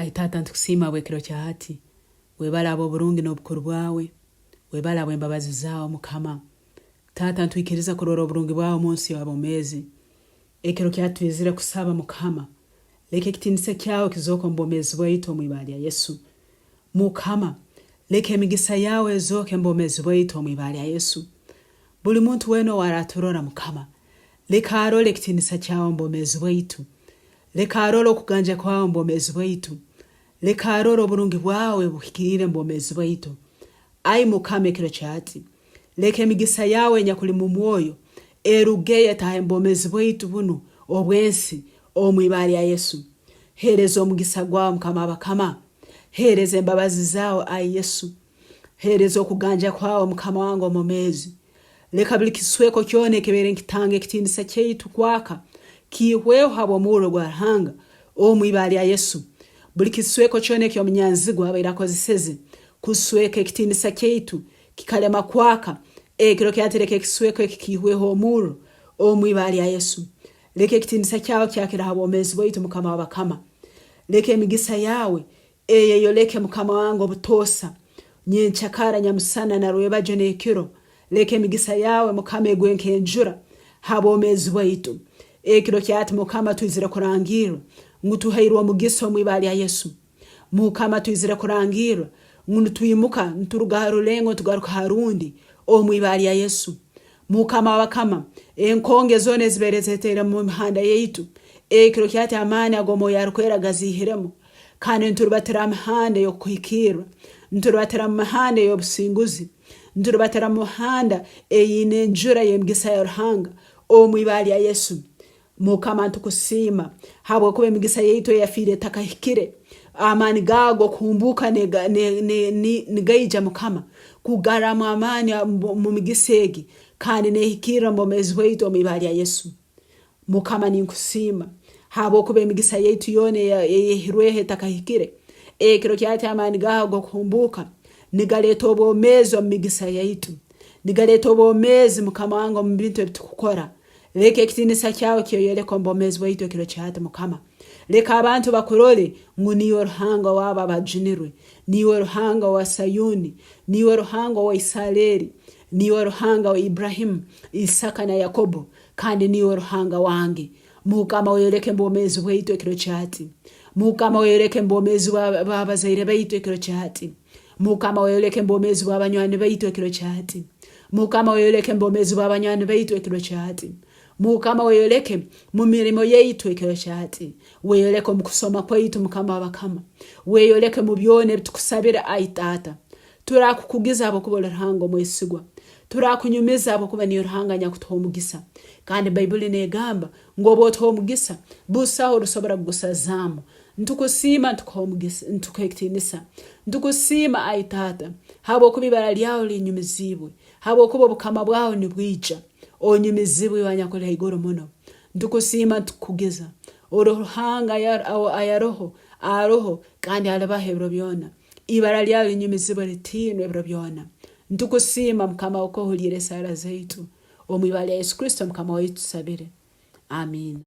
Ai Taata nitukusiima habw'ekiro kya hati. Webale habw'oburungi n'obukuru bwawe. Webale habw'embabazi zaawe Mukama. Taata ntwikiriza kurora oburungi bwawe omunsi y'abomeezi. Ekiro kya hati twizire kusaba Mukama. Leka ekitiinisa kyawe kizooke omu bwomeezi bwaitu omu ibara lya Yesu. Mukama, leka emigisa yawe ezooke omu bwomeezi bwaitu omu ibara lya Yesu. Buli muntu weena owaraturora Mukama, leka arole ekitiinisa kyawe omu bwomeezi bwaitu. Leka arole okuganja kwawe omu bwomeezi bwaitu. Leka arole oburungi bwawe buhikiriire omu bwomeezi bwaitu. Ai Mukama ekiro kya hati, leka emigisa yawe enyakuli mu mwoyo erugeyo etaahe omu bwomeezi bwaitu bunu obw'ensi omu ibara lya Yesu. Heereza omugisa gwawe Mukama w'abakama. Heereza embabazi zawe ai Yesu. Heereza okuganja kwawe Mukama wange omwomeezi. Leka buli kisweko kyona ekibaire nikitanga ekitiinisa kyaitu kwaka kiihweho habw'omurro gwa Ruhanga omu ibara lya Yesu. Buli kisweko kyona eky'omunyanzigwa abaire akozeseze kusweka ekitiinisa kyaitu kikalema kwaka, ekiro kyati leka ekisweko eki kiihweho omurro omu ibara lya Yesu. Leka ekitiinisa kyawe kyakire ha bwomeezi bwaitu Mukama w'abakama. Leka emigisa yawe Eyeyoleke Mukama wange obutoosa, nyenkyakara, nyamusana, na rwebagyo n'ekiro. Leka emigisa yaawe Mukama egwe nk'enjura ha bwomeezi bwaitu. Ekiro kyati Mukama twizire kurangirra ngu tuhairwe omugisa omu ibara lya Yesu. Mukama twizire kurangirra ngu nitwimuka nituruga ha rulengo nitugaruka ha rundi omu ibara lya Yesu. Mukama w'abakama, enkonge zoona ezibaire zetaire mu mihanda yaitu, ekiro kyati amaani ag'Omwoyo Arukwera gaziihiremu. Kandi niturubatira ha mihanda ey'okuhikirra, niturubatira mu mihanda ey'obusinguzi, niturubatira mu mihanda eyine enjura y'emigisa ya Ruhanga omu ibara lya Yesu. Mukama ntukusiima habwokuba emigisa yaitu eyafiire etakahikire, amaani gaago okuhumbuuka nigaija Mukama kugarramu amaani mu migisa egi kandi nehikirra omu bwomeezi bwaitu omu ibara lya Yesu. Mukama ninkusiima habwokuba emigisa yaitu yoona eyehirweho etakahikire, ekiro kyati amaani gaawe ag'okuhumbuuka nigaleeta obwomeezi omu migisa yaitu. Nigaleeta obwomeezi Mukama wange omu bintu ebitukukora. Leka ekitiinisa kyawe kyeyoleke omu bwomeezi bwaitu ekiro kyati Mukama. Leka abantu bakurole ngu niiwe Ruhanga ow'abo abajunirwe, niiwe Ruhanga owa Sayuni, niiwe Ruhanga owa Isaleeri, niiwe Ruhanga wa Iburahimu, Isaka na Yakobo, Kandi niiwe Ruhanga wange. Mukama oyoleke mubwomeezi bwaitu ekiro kyati. Mukama oyoleke mubwomeezi bw'abazaire baitu ekiro kyati. Mukama oyoleke mubwomeezi bw'abanywani baitu ekiro kyati. Mukama oyoleke mubwomeezi bw'abanywani baitu ekiro kyati. Mukama oyoleke mu mirimo yaitu ekiro kyati. Weyoleke omu kusoma kwaitu Mukama w'abakama. Weyoleke mu byona ebitukusabira ai Taata. Turakukugiza habwokuba oli Ruhanga omwesigwa. Turakunyumiza habwokuba niiwe Ruhanga anyakutuha omugisa. Kandi Baibuli negamba ngu obu otuha omugisa, busaho orusobora kugusazaamu. Ntukusiima, ntukuha omugisa, ntukuha ekitiinisa. Ntukusiima ai Taata, habwokuba ibara lyawe linyumiziibwe, habwokuba obukama bwawe nibwija. Onyumizibwe iwe anyakuli haiguru muno. Ntukusiima, ntukukugiza. Oli Ruhanga ayaroho, aroho, kandi alibaho ebiro byona. Ibara lyawe linyumizibwe litiinwe ebiro byona. Ntukusiima Mukama oku ohuliire esaara zaitu. Omu ibara lya Yesu Kristo Mukama waitu tusabire. Amiina.